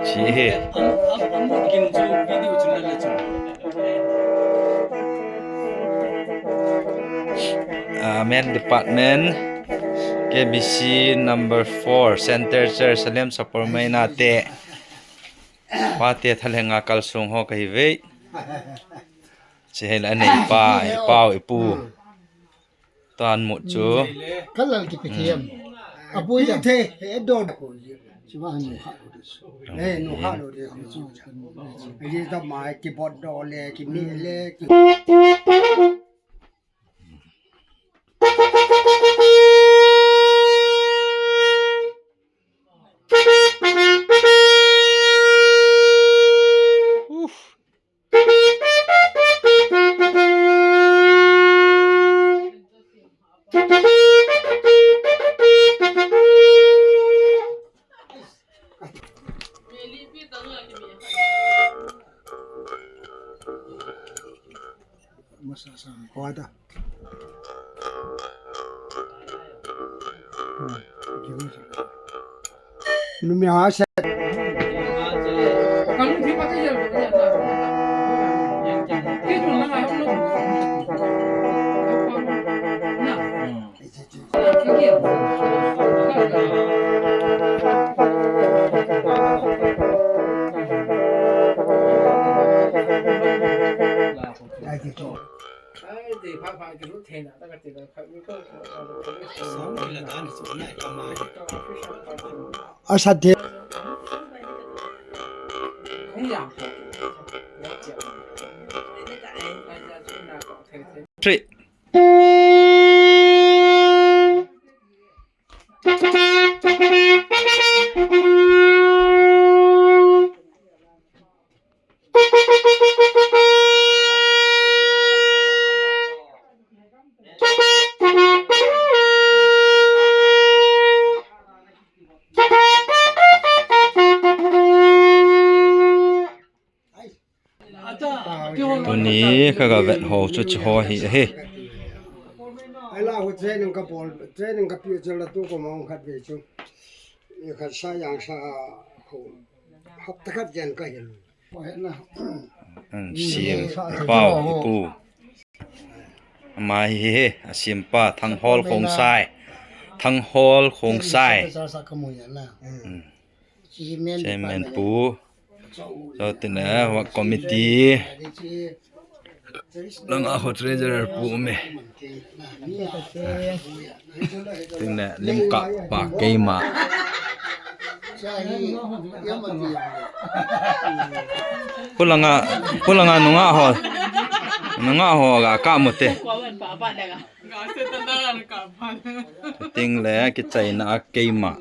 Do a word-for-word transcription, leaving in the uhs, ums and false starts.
Chi hi. Ah, men department, K B C number four, Center Church, Salem Sapormeina te. Pate thalenga kalsong ho kahi ve. Chi hi la nei pa, i pau, i pu. Tan mu chu. Kalal kipi thiam. Abui da. The, he don. Chiwa nu ha lo de. He nu ha lo de. Ye ta mai keyboard do le, ki mi le, ki Masa sang kuada. Numi ha se. Asa de. Three. Tuni kha ka vet ho chu chi ho hi ahi. Ai la ho training ka bol, training ka pi chu la tu ko mong khat ve chu. Ni khat sa yang sa ho. Hapta khat jen ka hin. An siam pau i pu. Ama hi hi, a siam pa Thanghol Khongsai. Thanghol Khongsai. Chairman pu. Cho tin le, work committee. Langa ho treasurer pu me. Tin le, lim ka pa keima. Pulanga, pulanga nunga ho. Nunga ho ga ka mu te. Ting le kichaina a keima.